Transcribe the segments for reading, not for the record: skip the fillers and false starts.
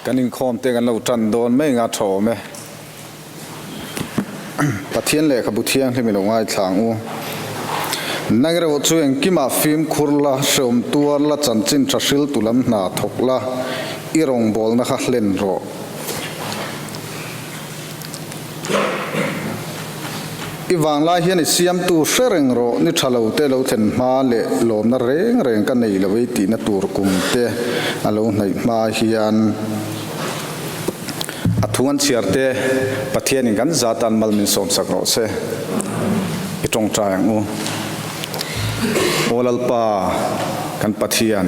Kan inkhawm te kan lo tan dawn mai nga tha awm e. Pathian lehkhabu thianghlim i lo ngaithla ang u. Nang erawh chu engkimah fimkhur la, hreawm tuar la, chanchin tha hril tu lam hna thawk la, i rawngbawlna kha hlen rawh. I vanglai hian i siamtu hre reng rawh, ni tha lo te lo thlen hma leh lawmna reng reng ka nei lo ei tihna tur kum te a lo hnaih hma hian a thu an chhiar te Pathianin kan zatan mal min sawmsak rawh se. I tawngtai ang u. Aw Lalpa, kan Pathian.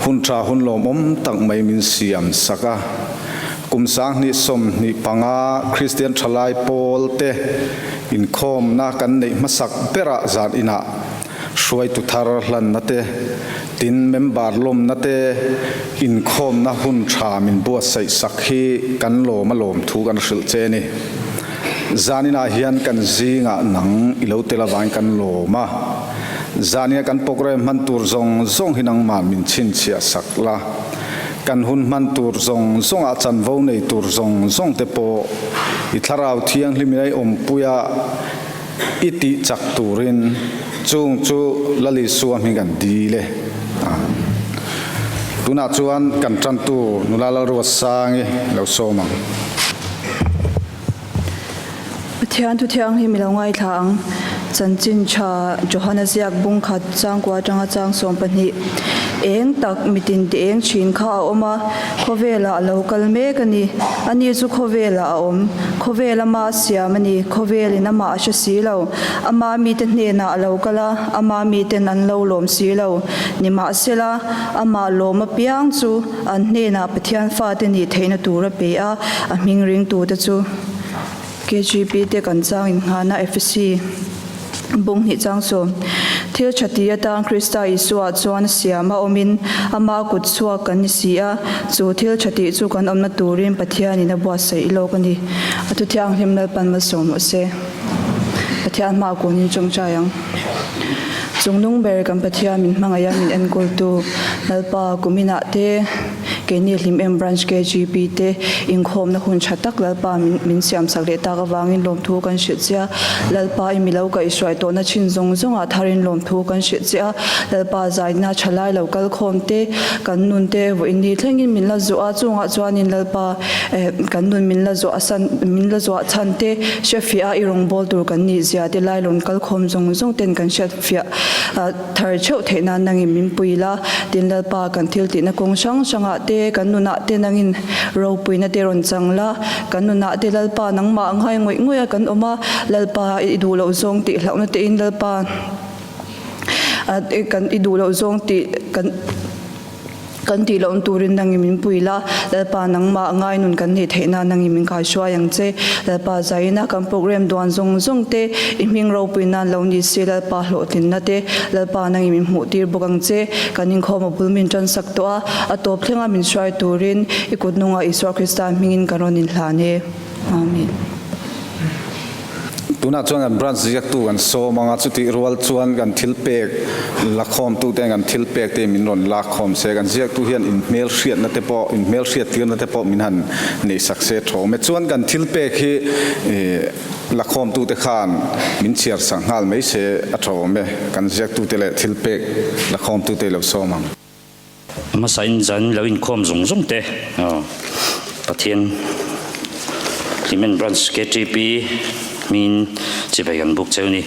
Hun tha hun lawmawm tak mai min siam sak a. Kum 2025 Kristian thalai pawl te inkhawmna kan neih hmasak berah zan inah hruaitu thar hlanna te, tin member lawmna te inkhawmna hun tha min buatsaih sak hi kan lawm a lawm thu kan hrilh che ni. Zan inah hian kan zingah nang i lo tel avangin kan lawm a. Zania kan program hman tur zawng zawng hi nangmah min chhinchhiah sak la, kan hun hman tur zawng zawngah chanvo nei tur zawng zawng te pawh i thlarau thianghlim in a i awmpuia i tih chak turin chung chu Lal Isua hming kan dil e. Amen. Tunah chuan kan tantu nula Lalruatsangi lo sawm ang. Pathian thu thianghlim i lo ngaithla ang. Chanchin tha Johana ziak bung khat changkua atanga chang 12 eng tak mitin ti eng thin kha a awm a, khawvelah a lo kal mek a ni. Ani chu khawvelah a awm. Khawvel ama a siam a ni. Khawvelin amah a hre si lo. Ama mite hnenah a lo kal a, ama miten an lo lawm si lo. Nimahsela, amah lawm apiang chu An hnenah Pathian fate nih theihna tur a pe a, a hming ringtute chu KGP te kan chang inngahna Efesi bung hnih chang sawm. Thil tha ti atan Krista Isua chuan a siam a awmin ama kut chhuak kan ni si a, chu thil tha tih chu kan awmna turin Pathianin a buatsaih lawk a ni. A thu thianghlim Lalpan malsawm rawh se. Pathian hmaah kunin tawngtai ang. Chungnung ber kan Pathian min hmangaih a min enkawltu Lalpa kuminah te keini hlim em branch KGP te inkhawmna hun tha tak Lalpa min min siamsak leh tak avangin lawmthu kan hrilh che a, Lalpa i milo ka i hruai tawhna thin zawng zawngah tharin lawmthu kan hrilh che a, Lalpa zaina tha lai lo kal khawm te kan nun te vawiin ni thlengin min la zuah a, chungah chuanin Lalpa eh kan nun min la zuah san min la zuah chhan te hrefiah a i rawngbâwl tur kan nih zia te lai rawn kal khawm zawng zawng ten kan hriat fiah thar theuh theih nan nangin min pui la, tin Lalpa kan thil tihna kawng hrang hrangah te kan nunah te nangin ropuina te rawn chang la, kan nunah te Lalpa nangmah ngai ngawih ngawih a kan awm a, Lalpa i duh loh zawng tih hlauhna tein Lalpa kan i duh loh zawng tih kan. Kan tih loh turin nangin min pui la, Lalpa nangmah ngai nun kan neih theih nan nangin min kaihruai ang che. Lalpa zaina kan program duan zawng zawng te, i hming ropui nan lo ni se Lalpa hlawhtlinna te, Lalpa nangin min hmuh tir bawk ang che. Kan inkhawm a bul min tansak tawh a, a tawp thlenga min hruai turin i kut nungah Isua Krista hmingin ka rawn inhlan e. Amen. Tunah chuan kan branch ziaktu kan sawm ang a, chutih rual chuan kan thil pek lakhawmtu ten kan thil pek te min rawn lakkhawm se, kan ziaktu hian inhmel hriatna te pawh, inhmel hriattirna te pawh min han neihsak se thawm e. Chuan kan thil pek hi lakhawmtu te khan min chhiarsak nghal mai se a thawm e, kan ziaktu te leh thil pek lakhawmtu te i lo sawm ang. Hmasa in zan lo inkhawm zawng zawng te Pathian Hlimen Branch KTP hmingin chibai kan buk cheu ni.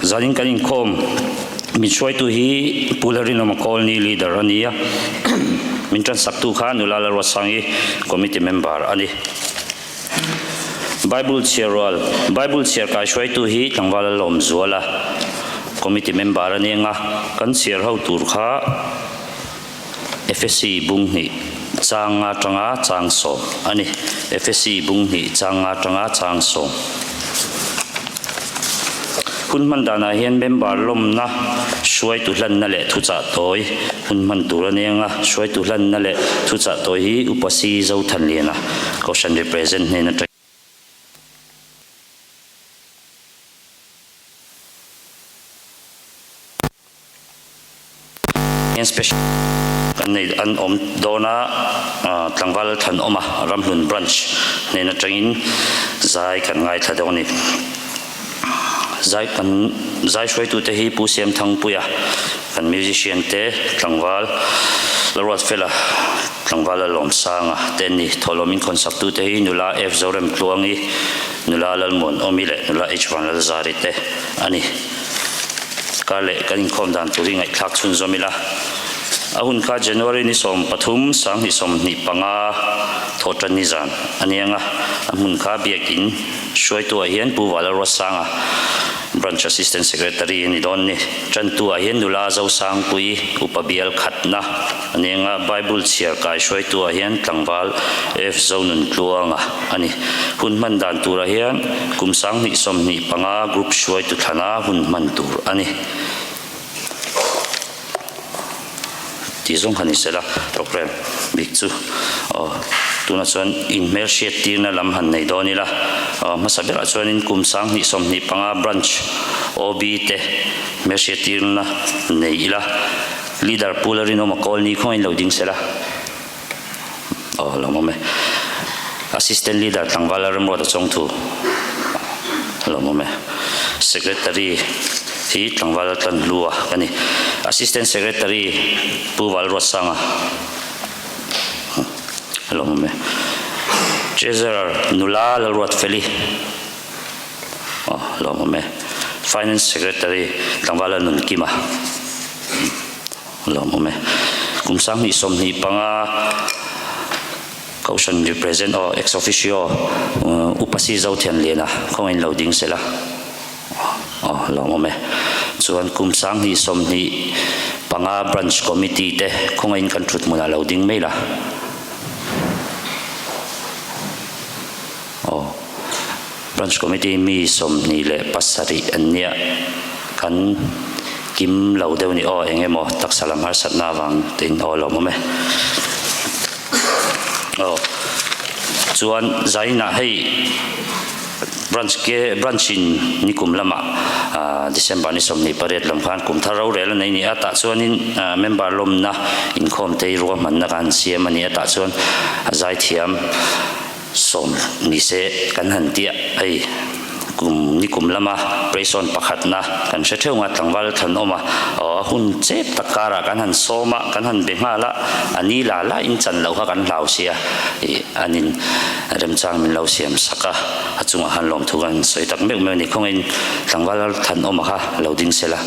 Zanin kan inkhawm min hruaitu hi Pu Lalrinawma Colony Leader a ni a, min tansaktu kha Nula Lalruatsangi Committee Member a ni. Bible chhiar rual, Bible chhiar kai hruaitu hi tlangval a lawm zual a, committee member a ni anga, kan chhiar ho tur kha Efesi bung hnih chang nga tanga chang sawm a ni. Efesi bung hnih chang nga tanga chang sawm. Hun hman danah hian member lawmna hruaitu hlanna leh thuchah tawi hun hman tur a ni anga, hruaitu hlanna leh thuchah tawi hi Upa Si Zothanliana Kohhran represent hnen atangin special. An nei an awm dawn a, tlangval Thlanawma Ramhlun Branch hnen atangin zai kan ngaithla deuh a ni. Zai kan zai hruaitute hi Pu Siamthangpuia kan musician te tlangval Laruatfela tlangval Lalawmsanga te an ni. Thawhlawm inkhawnsaktu te hi nula F Zoremtluangi, nula Lalmuanawmi leh nula H Vanlalzari te a ni. Kar leh kan inkhawm dan tur hi ngaihthlak chhunzawm ila. A hun kha January ni 13, 2025 thawhtan ni zan a ni ang a, a hmun kha Biakin hruaituah hian Pu Vala Ruatsanga, Branch Assistant Secretary a ni dawn ni. Tantuah hian nula Zosangpui, Upa Bial khatna a ni ang a, Bible chhiar kai hruaituah hian tlangval F Zonuntluanga a ni. Hun hman dan turah hian kum 2025 Group hruaitu thlana hun hman tur a ni. Tih zawng kha ni sela program bik chu aw tunah chuan inhmelhriat tirna lam han nei dawn ila aw hmasa berah chuanin kum 2025 branch OB te hmelhriat tirna nei ila leader Pu Larinawma Kawlni khawngain lo ding sela aw lo awm e assistant leader tlangval Lalremruata Chawngthu lo awm e secretary hi tlangval Tlanhlua ka ni assistant secretary Pu Valruatsanga lo awm e treasurer nula Lalruatfeli aw lo awm e finance secretary tlangval Lalnunkima. Lawmawm e. Kum 2025 Kohhran represent aw ex officio Upa Si Zothianliana khawngin lo ding sela aw lawmawm e. Chuan kum 2025 Branch Committee te khawngin kan thut hmunah lo ding mai la aw. Branch Committee mi 27 an nia kan kim lo deuh ni aw eng emaw taksa lam harsatna avang tein aw lawmawm e. Aw chuan zainah hei branch ke branch in nikum lamah December ni 28 lam khan kum thar rorel a nei ni a tah chuanin member lawmna inkhawm te ruahmanna kan siam a ni a tah chuan zaithiam Sawm ni se kan han tia hei kum ni kum lama Prayson pakhatna kan hre theuh nga tlangval thlan awm a, aw a hun chep tak karah kan han sawm a, kan han be nghal a, a ni la la in chan loh kha kan hlau sia ih an in remchang min lo siam sak a, a chungah khan lawmthu kan sawi tak meuh meuh a ni khawngin tlangval thlan awm a kha lo ding sela.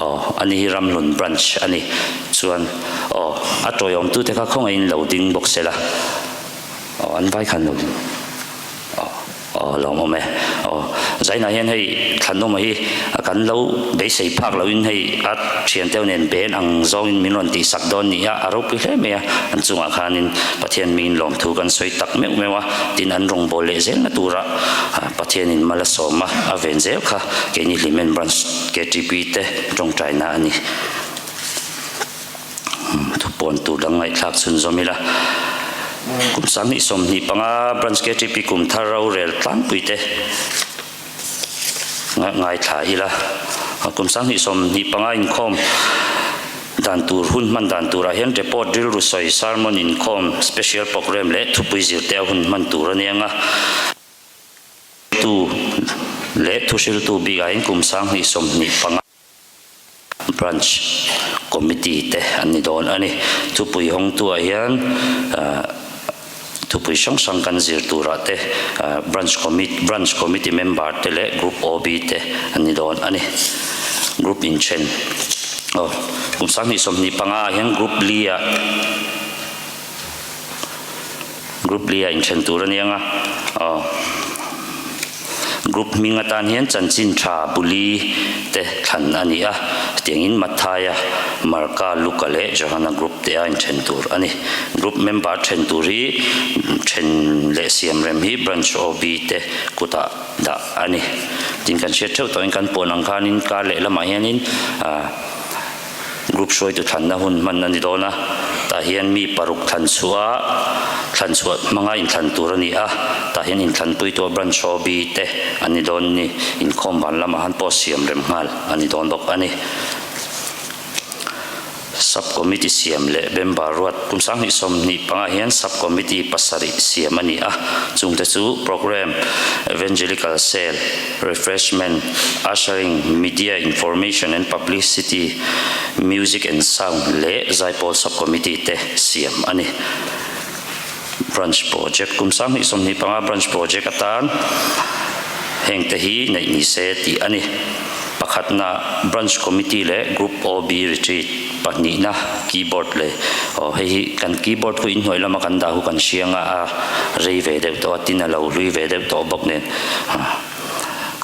Aw, ani hi Ramhlun branch a ni. Chuan, aw, a tawiawmtute kha khawngaihin lo ding bawk sela. Aw, an vai khan lo ding. Aw, aw, lawmawm e. Aw, Zainah hian hei Thlanawma hi kan lo beisei phak loin hei a thianteu nen ben ang zawngin min rawn tihsak dawn ni a, a ropui hle mai a. An chungah khanin Pathian mingin lawmthu kan sawi tak meuh meuh a, tin an rawngbâwl leh zelna tura Pathianin mal a sawm a, a ven zel kha keini Hlimen branch KTP te tawngtaina a ni. Thupawn tur dang ngaihthlak chhunzawm ila. Kum 2025 Branch KTP kum thar rorel tlangpui te ngaithla ila. Kum 2025 inkhawm dan tur hun hman dan turah hian report rilru sawi sermon inkhawm special program leh thupui zirte a hun hman tur a ni ang a. Tu leh thuhriltu bikah hian kum 2025 Branch Committee te an ni dawn a ni. Thupui hawngtuah hian thupui hrang hrang kan zir turah te Branch Committee Branch Committee member te leh Group OB te an ni dawn a ni. Group inthen aw kum 2025 ah hian Group li ah Group li a inthen tur a ni ang a, aw Group hming atan hian chanchin tha buli te thlan a ni a, hetiangin Matthaia, Marka, Luka leh Johana group te a inthen tur a ni. Group member then tur hi then leh siam rem hi Branch OB te kutah dah a ni. Tin kan hriat theuh tawhin kan puan ang khanin kar leh lamah hianin ah Group hruaitu thlanna hun hman a ni dawn a, tah hian mi paruk thlan chhuah thlan chhuah hmanga inthlan tur a ni a, tah hian inthlanpuitu a branch OB te an ni dawn ni, inkhawm van lamah han pawh siam rem nghal a ni dawn bawk a ni. Sub Committee siam leh member ruat kum 2025 hian Sub Committee pasarih siam a ni a, chungte chu Programme, Evangelical Cell, Refreshment, Ushering, Media Information and Publicity, Music and Sound leh Zaipawl Sub Committee te siam a ni. Branch Project, Kum 2025 Branch Project atan hengte hi neih ni se tih a ni. Pakhatna, Branch Committee leh Group OB Retreat, pahnihna, Keyboard leh aw hei hi kan keyboard khu inhnuai lama kan dah hu kan hriang a, a rei ve deuh tawh a, tin a lo hlui ve deuh tawh bawk nen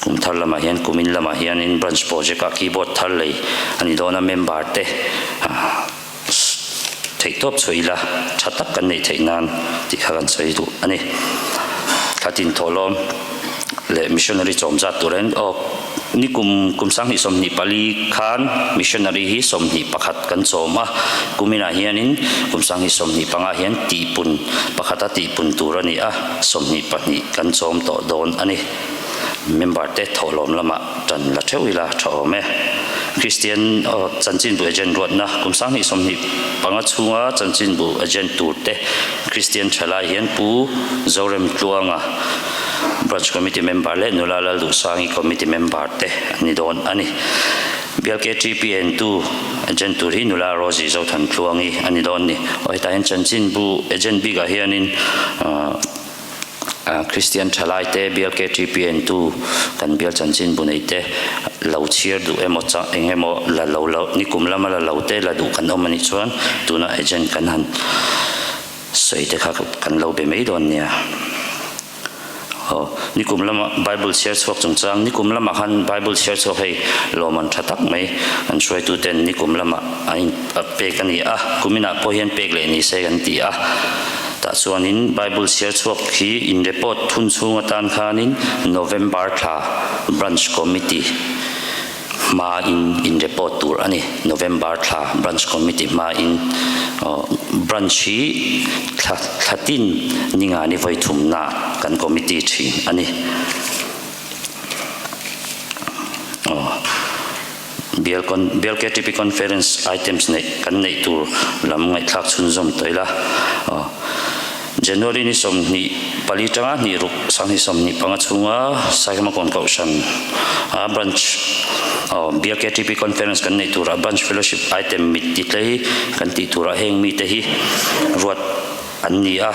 kum thar lamah hian kumin lamah hianin Branch Project ah keyboard thar lei a ni dawn a, member te Theihtawp chhuah ila tha tak kan neih theih nan tih kha kan sawi duh a ni. Thlatin thawhlawm leh missionary chawm zat turin aw ni kum kum 2024 khan missionary hi 21 kan chawm a, kuminah hianin kum 2025 hian tihpun pakhata tihpun tur a ni a, 22 kan chawm tawh dawn a ni. Member te thawhlawm lamah tan la theuh ila tha awm e. Kristian chanchinbu agent ruatna kum 2025 chhunga chanchinbu agent tur te Kristian thalai hian Pu Zorem Tluanga Branch Committee member leh Nula Lalduhsangi Committee member te an ni dawn a ni. Bial KTP entu agent tur hi Nula Rosie Zothan Tluangi a ni dawn ni. Aw hetah hian chanchinbu agent bikah hianin Kristian thalaite bial KTPN tu kan bial chanchinbu neite lo chhiar duh emaw chang eng emaw la lo lo nikum lama la lo te la duh kan awm anih chuan tuna agent kan han sawi te kha kan lo be mai dawn nia. Aw nikum lama Bible chhiar chhuak chungchang nikum lamah khan Bible chhiar chhuak hei lawmman tha tak mai an hruaitu ten nikum lamah an in pek a ni a kuminah pawh hian pek leh ni se kan ti a. Tah chuanin Bible chhiar chhuak hi in report thun chhung atan khanin November thla Branch Committee hmain in report tur a ni. November thla Branch Committee hmain Branch hi thla thlatin ningani vawi thumna kan committee thin a ni. Bial Bial KTP Conference items neih kan neih tur lam ngaihthlak chhunzawm tawh ila. January ni 24 tanga hnih ruk 2025 chhunga Saikhamakawn Kohhran a branch Bial KTP Conference kan neih turah branch fellowship item mit ti tlei kan tih turah heng mite hi ruat an ni a.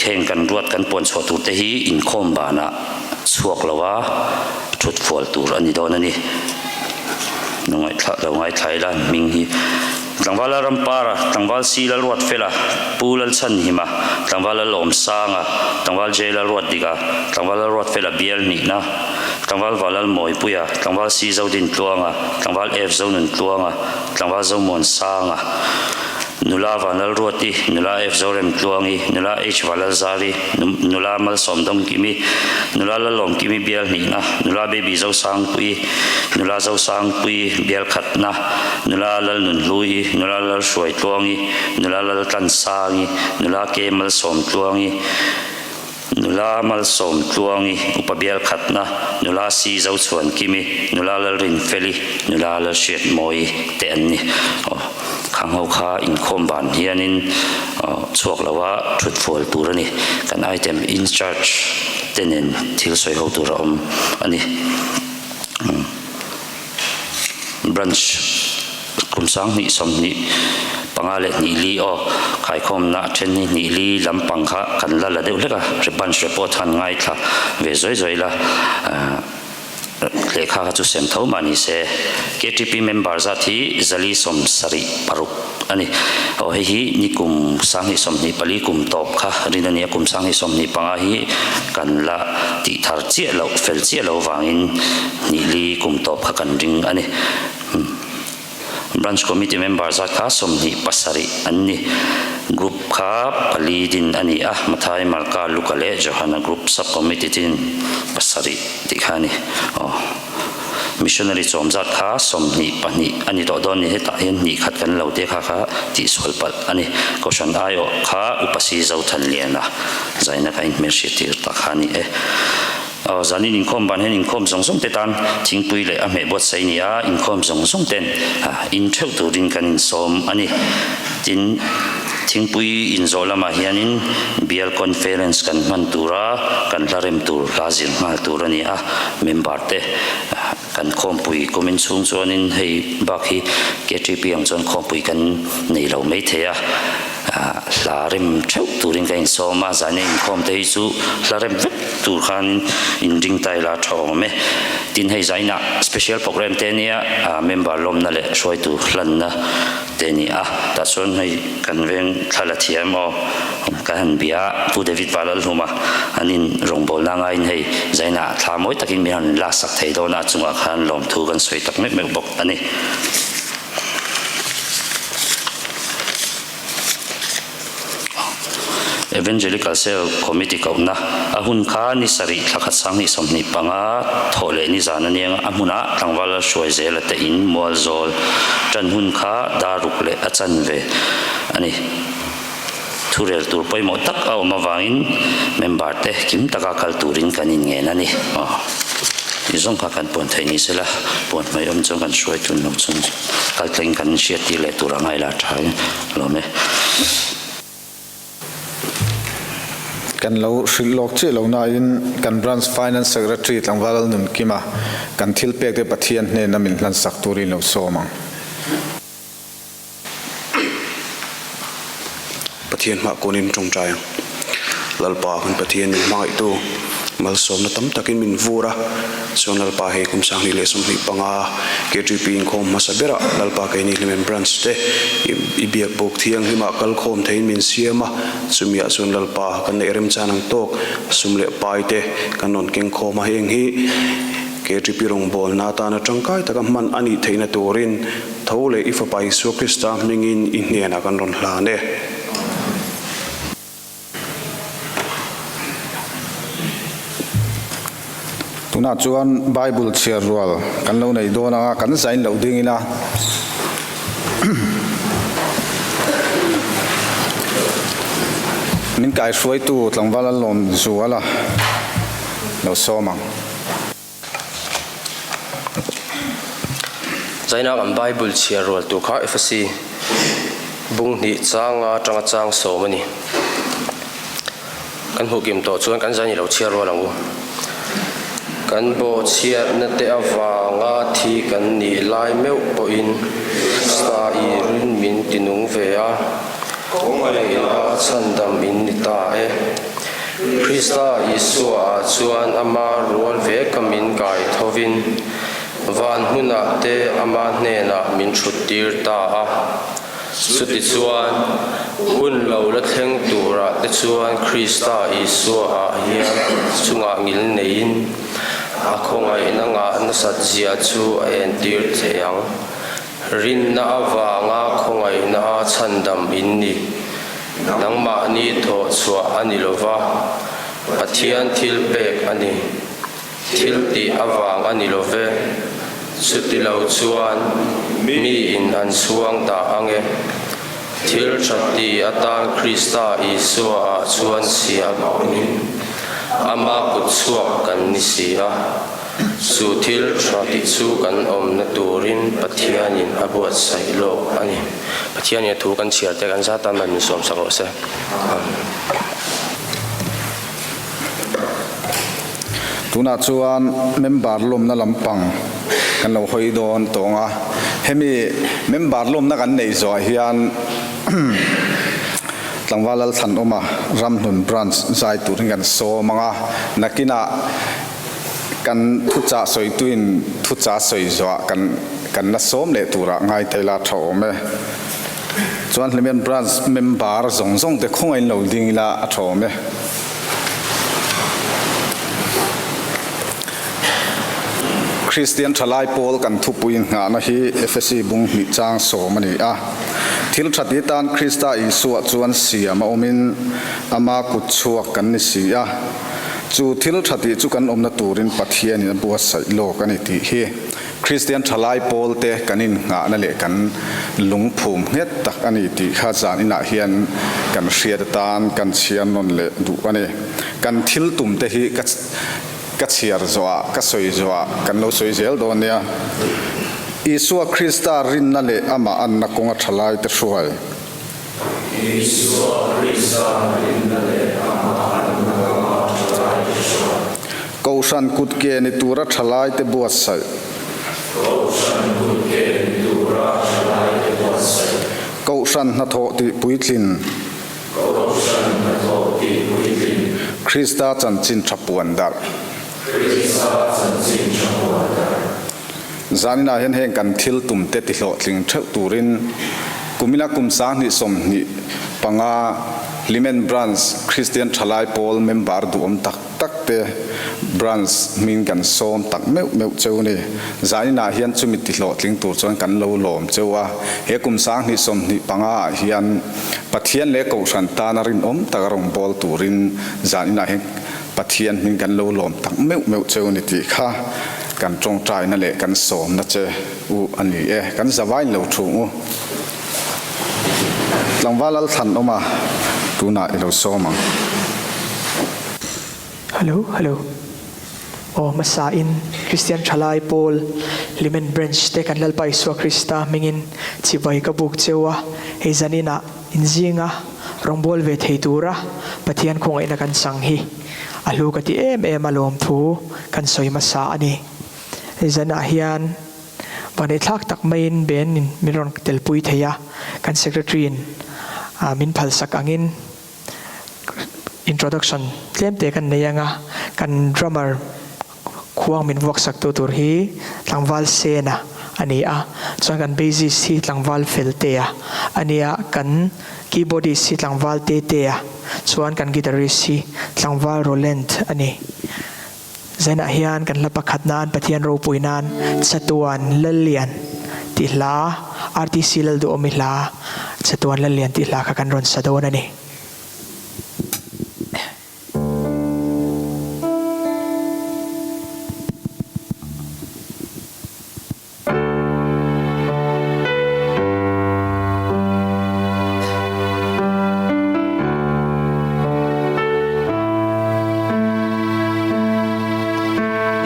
Heng kan ruat kan puan chhuah tur te hi inkhawm banah chhuak lo a thut fual tur a ni dawn a ni. Lo ngaithla lo ngaithla ila hming hi Tlangval Lalrampara, Tlangval Si Lalruatfela, Pu Lalchhanhima, Tlangval Lalawmsanga, Tlangval J Lalruatdika, Tlangval Lalruatfela Bial Hnihna, Tlangval Valalmawipuia, Tlangval Si Zodintluanga, Tlangval F Zonuntluanga, Tlangval Zomuansanga, Nula Vanlalruati, Nula F Zoremtluangi, Nula H Valalzari, Nula Malsawmdawngkimi, Nula Lalawmkimi bial hnihna, Nula Baby Zosangpuii, Nula Zosangpuii bial khatna, Nula Lalnunhluii, Nula Lalhruaitluangi, Nula Laltlansangi, Nula K Malsawmtluangi, Nula Malsawmtluangi, Upa bial khatna, Nula Si Zochhuankimi, Nula Lalrinfeli, Nula Lalhriatmawii te an ni. Aw, khang ho kha inkhawm ban hianin chhuak loa thut fual tur a ni. Kan item in charge te nen thil sawi ho tur a awm a ni. Branch kum 2025 leh hnih li aw khaikhawmna a then hi hnih li lampang kha kan la la deuh hlek a, branch report khan ngaithla ve zawi zawi la lehkha kha chu sem tho mah ni se. KTP member zat hi zali 76 a ni. Aw hei hi ni kum 2024 kum tawp kha rin a ni a, kum 2025 hi kan la tih thar chiah loh fel chiah loh vangin hnih li kum tawp kha kan ring a ni. Branch Committee member zat kha 27 an ni. Group kha pali din a ni a, Mathai, Marka, Luka leh Johana Group Sub Committee tin pasarih tih kha a ni. Aw. Missionary chawm zat kha 22 a ni tawh dawn ni. Hetah hian hnih khat kan lo te kha kha tihsual palh a ni. Kohhran aiawh kha Upa Si Zothanliana zaina kha inhmelhriat tir tak kha a ni e. Aw, zanin inkhawm ban hian inkhawm zawng zawng te tan thingpui leh a hmeh buatsaih a ni a, inkhawm zawng zawng ten in theuh turin kan insawm a ni. Tin, thingpui inzawh lamah hianin bial conference kan hman tura kan hla rem tur hla zir nghal tur a ni a, member te kan khawmpui kumin chhung chuanin hei bak hi KTP ang chuan khawmpui kan nei lo maithei a. Hla rem theuh turin ka insawm a, zaina inkhawm te hi chu hla rem vek tur khan inring ta ila tha awm e. Tin hei zaina special program te ania member lawmna leh hruaitu hlanna te ni a, tah chuan hei kan veng thla la thiam aw ka han bia a, Pu David Valalhluma an in rawngbawlna ngaiin hei zaina thla mawi takin min han la sak thei dawn a, a chungah khan lawmthu kan sawi tak meuh meuh bawk a ni. Evangelical Cell Committee kohna a hun kha ni sarih thla khat 20 25 thawh leh ni zan a niang a hmunah tlangval a hruai zel a te in mual zawl tan hun kha dar ruk leh a chan ve a ni. Thurel tur pawimawh tak a awm avangin member te kim taka kal turin kan inngen a ni. Aw tih zawng kha kan puan theih ni sela puan hmai awm chuan kan hruai tun lo chung kal tleng kan hriat tir leh tur a ngai la tha in lawm e. Kan lo hrilh lawk chiah lo nain kan Branch Finance Secretary Tlangval Lalnunkima kan thil pek te Pathian hnena min hlansak turin lo sawm ang. Pathian hmah kunin tawngtai ang. Lalpa kan Pathian min hmangaihtu malsawmna tam takin min vur a, chuan Lalpa hei kum 2025 KTP inkhawm hmasa berah Lalpa keini Hlimen Branch te i biak buk thianghlimah kalkhawm theiin min siam a, chumiah chuan Lalpa kan neih remchan ang tawk sum leh pai te kan rawn keng khawm a, heng hi KTP rawngbawlna atana tangkai taka hman a nih theihna turin Tho leh i Fapa Isua Krista hmingin i hnenah kan rawn hlan e. Tunah chuan Bible chhiar rual kan lo nei dawn anga kan zain loh ding ila. Min kaihruaitu tlangval an lawm zual a lo sawm ang. China kan Bible chhiar rual tur kha Efesi bung hnih changa atanga chang sawm a ni. Kan hmuh kim tawh chuan kan zai ni lo chhiar rual ang u. Kan bawhchhiatna te avanga thi kan nih lai meuh pawhin Krista i rin min tinung ve a, kawngaiha chhandam in ni ta e. Krista Isua-ah chuan ama rual ve ka min kai thovin, van hmunah te ama hnenah min thuttir ta a. Chutichuan, hun lo la thleng turah te chuan Krista Isua-ah hian chungah ngil neiin a khawngaihna ngah nasat zia chu a entir thei ang. Rinna avanga khawngaihna a chhandam in ni. Nangmahni thawh chhuah a ni lo va, Pathian thil pek a ni. Thil tih avang a ni lo ve. Chuti lo chuan mi in an chhuang dah ang e. Thil tha ti atan Krista Isua ah chuan siam a awmin, ama kut chhuak kan ni si a. Chu thil tha tih chu kan awmna turin Pathianin a buatsaih lawk a ni. Pathianin a thu kan chhiar te kan zat tan min sawmsak rawh se. Amen. Tunah chuan member lawmna lampang kan lo hawi dawn tawng a, hemi member lawmna kan neih zawhah hian Tlangval Lalthlanawma Ramhnun Branch zai turin kan sawm ang a, nakinah Kan thuchah sawituin thuchah sawi zuah kan kan la sawm leh turah ngai thei la tha awm e. Chuan Hlimen Branch member zawng zawng te khawngaih in lo ding ila a tha awm e. Kristian thalai pawl kan thupui nghahna hi Efesi bung hnih chang sawm a ni a. Thil tha ti tan Krista Isua chuan siam a awmin ama kut chhuak kan ni si a. Chu thil tha tih chu kan awmna turin Pathianin a buatsaih lawk a ni tih hi Kristian thalai pawlte kan innghahna leh kan lungphum nghet tak a ni tih kha zan inah hian kan hriat atan kan chhiar nawn leh duh a ni. Kan thil tumte hi ka. Ka chhiar zawhah, ka sawi zawhah kan lo sawi zel dawn nia. Isua Krista rinna leh amah anna kawnga thalaite hruai. Isua Krista rinna leh amah anna kawnga thalaite hruai. Kohhran kutke ni tura thalaite buatsaih. Kohhran kutke ni tura thalaite buatsaih. Kohhran hnathawh tih puitlin. Kohhran hnathawh tih puitlin. Krista chanchin tha puan darh. Krista chanchin tha puan darh. Zaninah hian heng kan thil tumte ti hlawhtling theuh turin kumina kum 2025 Hlimen Branch Kristian Thalai Pawl member duhawm tak tak te Branch hming kan sawm tak meuh meuh cheu ni. Zaninah hian chumi ti hlawhtling tur chuan kan lo lawm cheu a, he kum 2025 ah hian Pathian leh Kohhran tana rinawm taka rawngbâwl turin zaninah hian Pathian hming kan lo lawm tak meuh meuh cheu ni tih kha kan tawngtaina leh kan sawmna che u a ni e. Kan zavain lo thung u. Tlangval Lalthlanawma tunah i lo sawm ang. Hello hello aw hmasa in Christian thalai pawl Hlimen Branch te kan Lalpa Isua Krista hmingin chibai ka buk cheu a, hei zanin ah inzinga rawngbâwl ve thei tura Pathian khawngaihna kan chang hi a hlu ka ti em em a lawmthu kan sawi hmasa a ni. Hei zanah hian Vaneihthlak tak maiin Ben in min rawn telpui thei a, kan Secretary in min phalsak angin introduction tlem te kan nei anga, kan drummer khuang min vuaksak tu tur hi tlangval Sena a ni a, chuan kan bassist hi tlangval Feltea a ni a, kan keyboardist hi tlangval Tetea, chuan kan guitarist hi tlangval Roland a ni. Zainah hian kan hla pakhat nan Pathian ropui nan Chatuan Lallian tih hla RTC Lalduhawmi hla Chatuan Lallian tih hla kha kan rawn sa dawn a ni.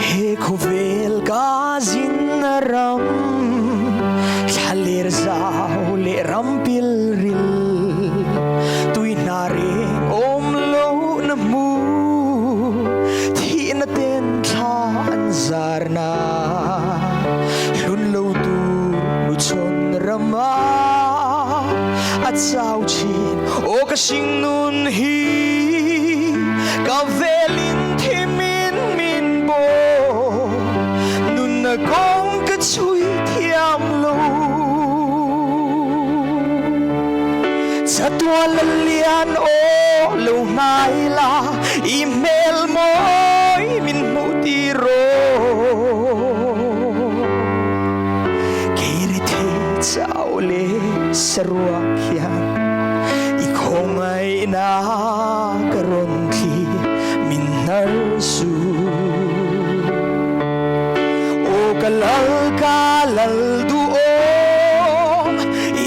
He khawvel ka zin a ram thlaler zau leh ram pilril tui hna reng awm lohna hmu thihna ten thla an zarna. Hlun lo tur nu chhawn rama a chau thin aw ka hring nun hi ka velin thimin min baw nunna kawng ka chhui thiam lo chatuan la lian aw lo hnai la i hmel mawi min hmuh tir rawh. Keiri thei chau leh saruak hian i khawngaihna ka rawn thli min hnar suh. Aw ka lal ka lal duhawm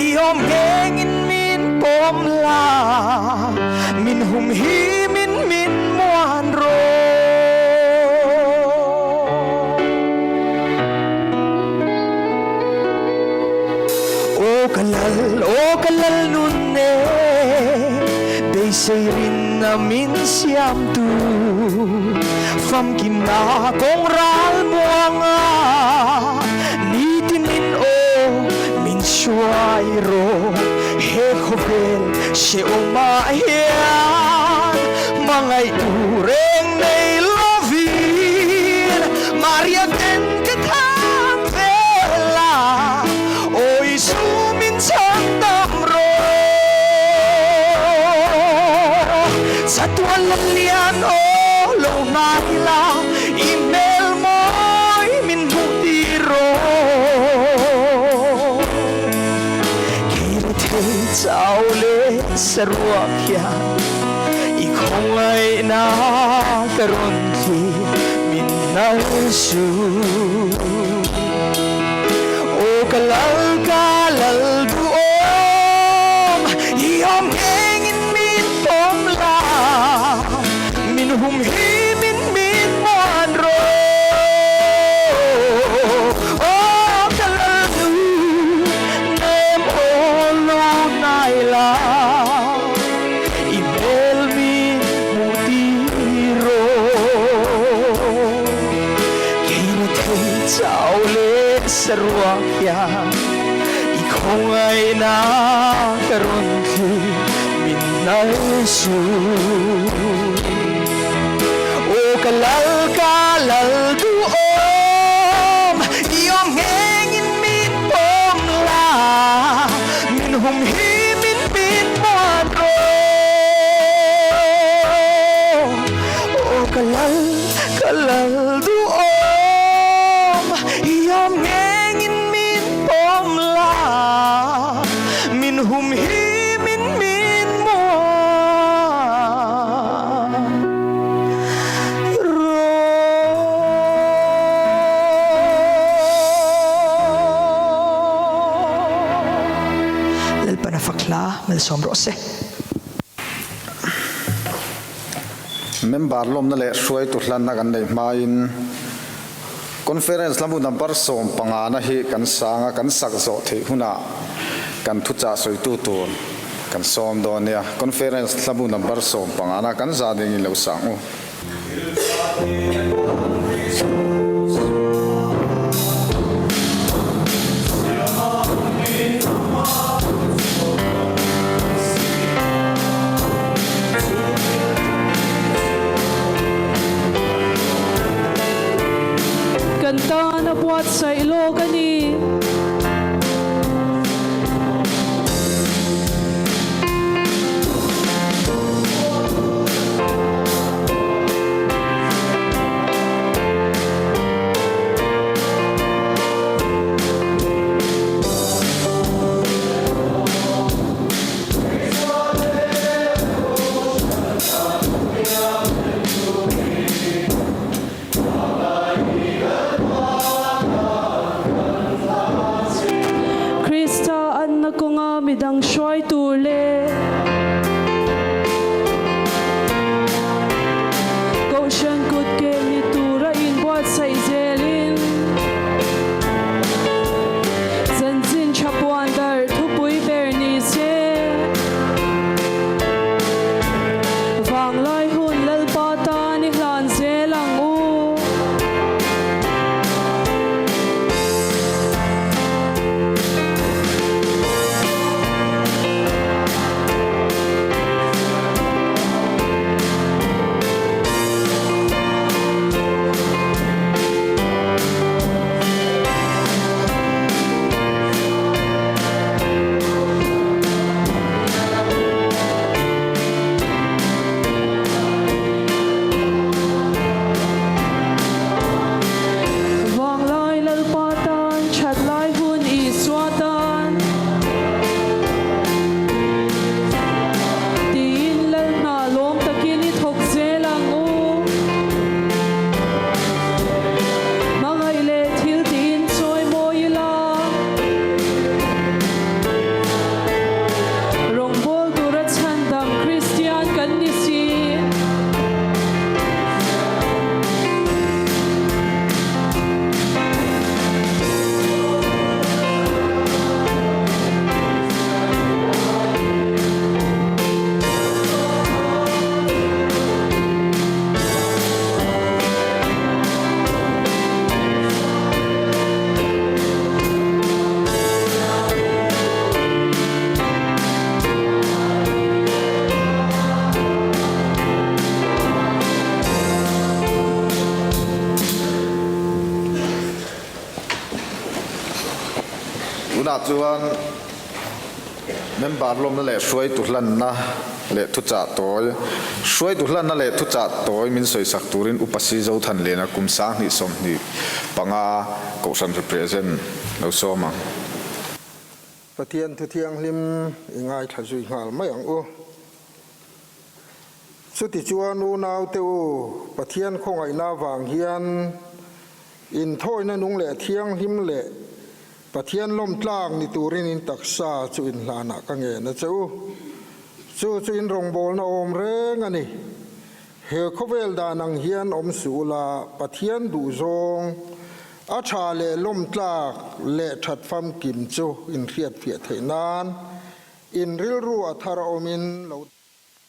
i awm ngengin min pawm la min hum himin min muan rawh. Aw ka lal, aw ka lal nun e, beisei rinna min siamtu, famkimna kawng ral muanga nitinin aw min hruai rawh. He khawvel hrehawmah hian hmangaih tur eng nei lovin Maria ten ka tham vel a, aw Isu min chhan dam rawh. Chatuan la lian aw lo hnai la, i hmel mawi min hmuh tir rawh. Keira thei chau leh saruak hian i khawngaihna ka rawn thlir min hnar suh. Aw ka lal ka lal duhawm i awm ngengin min pawm la min hum himin min muan rawh. ngai la i hmel min hmuh tir rawh. Kei na thei chau leh saruak hian i khawngaihna ka rawn thlir min hnai suh. Aw ka lal ka lal duhawm i awm nghengin min pawm la min hum hi min min muan rawh. Aw ka lal ka lal duhawm i awm nghengin min pawm la min hum hi min min muan rawh. Lalpan a fak hla malsawm rawh se. Member lawmna leh hruaitu hlanna kan neih hmain Conference lambu number 15 na hi kan sang a, kan sak zawh theih hunah kan thuchah sawitu tur kan sawm dawn nia. Conference lambu number 15 na kan za dingin lo sang u. Kan tan a buatsaih lawk a ni. Krista anna kawnga midang hruai tur leh Kohhran kut kel ni tura inbuatsaih zelin chanchin tha puan darh thupui ber ni se. Vanglai hun Lalpa tan i hlan zel ang u. Vanglai Lalpa tan that lai hun Isua tan tiin Lal hna lawm takin i thawk zel ang u. Hmangaih leh thil tiin chawi mawi ila. Rawngbâwl tura chhandam Kristian kan ni si. Tunah chuan member lawmna leh hruaitu hlanna leh thuchah tawi, hruaitu hlanna leh thuchah tawi min sawisak turin Upa Si Zothanliana kum 2025 Kohhran represent lo sawm ang. Pathian thu thianghlim i ngaithla zui nghal mai ang u. Chutichuan unaute u, Pathian khawngaihna avang hian inthawina nung leh thianghlim leh Pathian lawmtlak ni turin in taksa chu inhlanah ka ngen a che u. Chu chu in rawngbawlna awm reng a ni. He khawvel dan ang hian awm suh ula, Pathian duhzawng a tha leh lawmtlak leh that famkim chu inhriatfiah theih nan. In rilru a thar a awmin lo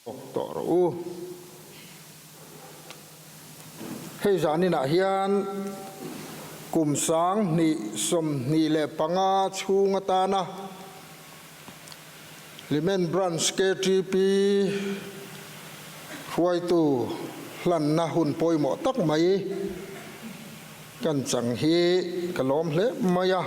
tawk tawh rawh u. Hei zaninah hian kum 2025 chhung atana Hlimen Branch KTP hruaitu hlanna hun pawimawh tak mai kan chang hi ka lawm hle mai a.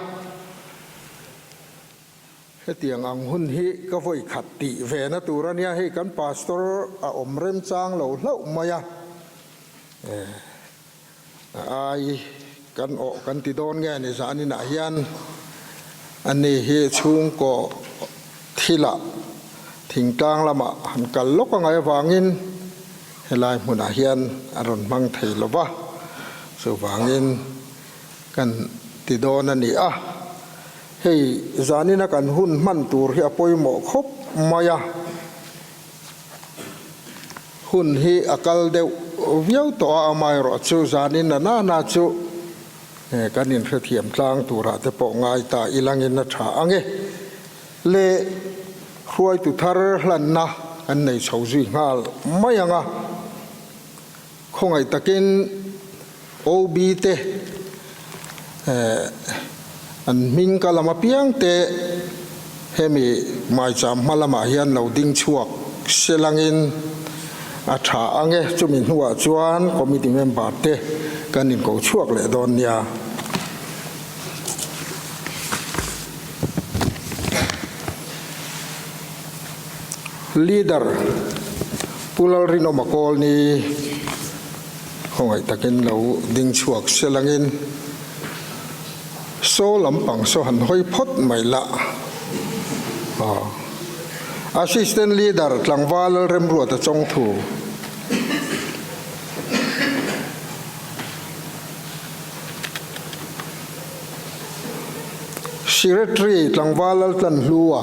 Hetiang ang hun hi ka vawi khat tih ve na tur a nia, hei kan pastor a awm remchang lo hlauh mai a, a ai kan awh kan ti dawn nge ni zaninah hian ani hi chhungkaw thilah thingtlang lamah han kal lawk angai avangin helai hmunah hian a rawn hmang thei lo va, chuvangin kan ti dawn a ni a. Hei zanina kan hun hman tur hi a pawimawh khawp mai a, hun hi a kal deuh viau tawh a, amaherawh chu zanin a nana chu kan inhrethiam tlang turah te pawh ngai ta ilangin a tha ang e. Le hruaitu thar hlanna kan nei chho zui nghal mai ang a, khawngaih takin OB te an hming ka lam apiang te hemi maicham hma lamah hian lo ding chhuak se langin a tha ang e. Chumi hnuah chuan committee member te kan inko chhuak leh dawn nia. Leader Pu Lalrinawma Kawlni khawngaih takin lo ding chhuak se langin saw lampang saw han hawi phawt mai la. Assistant Leader Tlangval Lalremruata Chawngthu. Secretary Tlangval Laltlanhlua.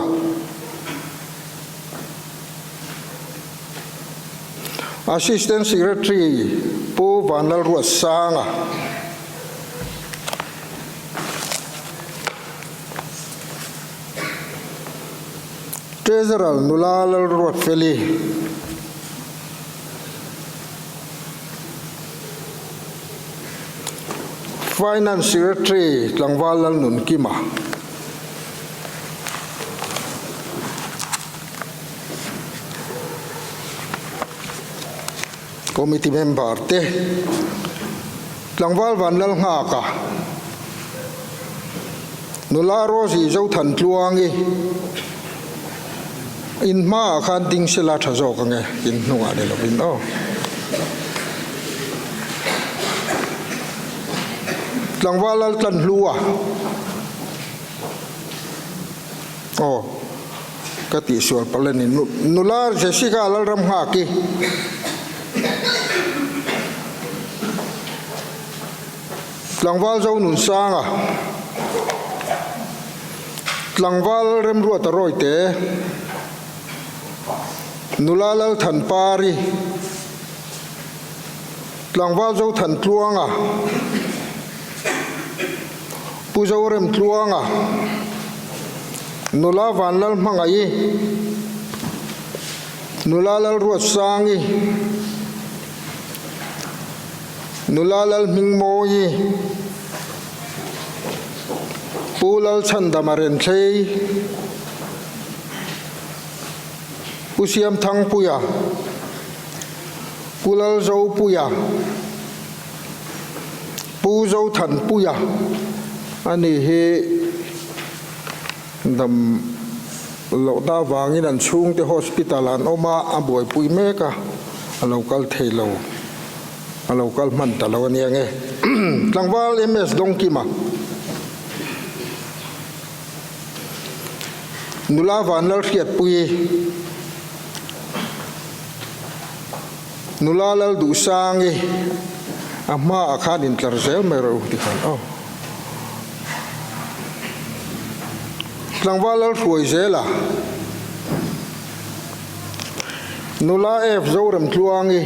Assistant Secretary Pu Vanlalruatsanga. Treasurer Nula Lalruatfeli. Finance Secretary Tlangval Lalnunkima. Committee member te Tlangval Vanlalnghaka, Nula Rosie Zothantluangi in hmaah khan ding sela tha zawk ange in hnungah ni lovin aw. Tlangval Laltlanhlua. Aw, ka tihsual palh a ni. Nula Jessica Lalramnghaki. Tlangval Zonunsanga. Tlangval Remruata Rawite. Nula Lalthanpari. Tlangval Zothantluanga. Pu Zoremtluanga, Nula Vanlalhmangaih, Nula Lalruatsangi, Nula Lalhmingmawi, Pu Lalchhandama Renthlei, Pu Siamthangpuia, Pu Lalzopuia, Pu Zothanpuia a ni hi dam lohna avangin an chhungte hospital an awm a, a buaipui mek a, a lo kal thei lo, a lo kal hman ta lo a nia nge. Tlangval MS Dawngkima, Nula Vanlalhriatpuii, Nula Lalduhsangi a hmaah khan intlar zel mai rawh u ti khan aw. Tlangval Lalhruai zela Nula F Zoremtluangi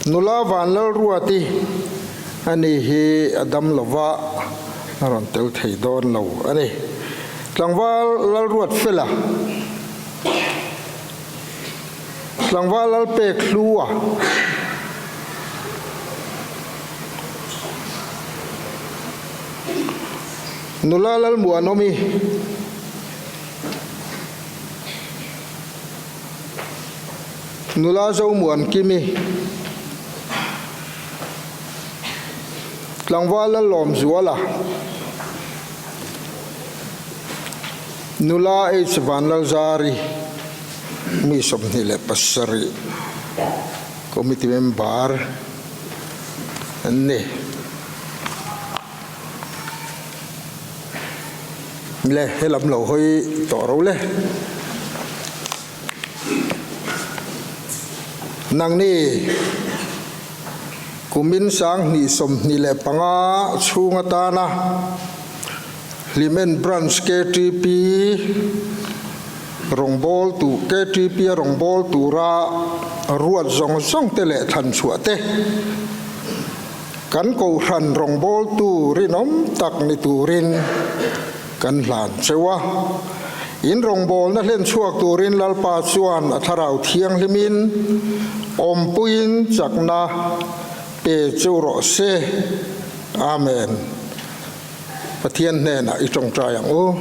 Nula Vanlalruati ani hi a dam lova. a rawn tel thei dawn lo a ni. Tlangval Lalruatfela, Tlangval Lalpekhlua, Nula Lalmuanawmi, Nula Zomuankimi, Tlangval Lallawmzuala, Nula H Vanlalzari, mi 27 Committee member an ni. Le helam lo hawi tawh ro le. Nangni kumin 2025 chhung atana Hlimen Branch ktp rawngbawl tu ktp a rawngbawl tura ruat zawng zawng te leh thlan chhuah te kan kohhran rawngbawltu rinawm tak ni turin kan hlan cheu a. In rawngbawlna hlen chhuak turin Lalpa chuan a Thlarau Thianghlimin awmpuiin chakna pe cheu rawh se. Amen. Pathian hnenah i tawngtai ang u.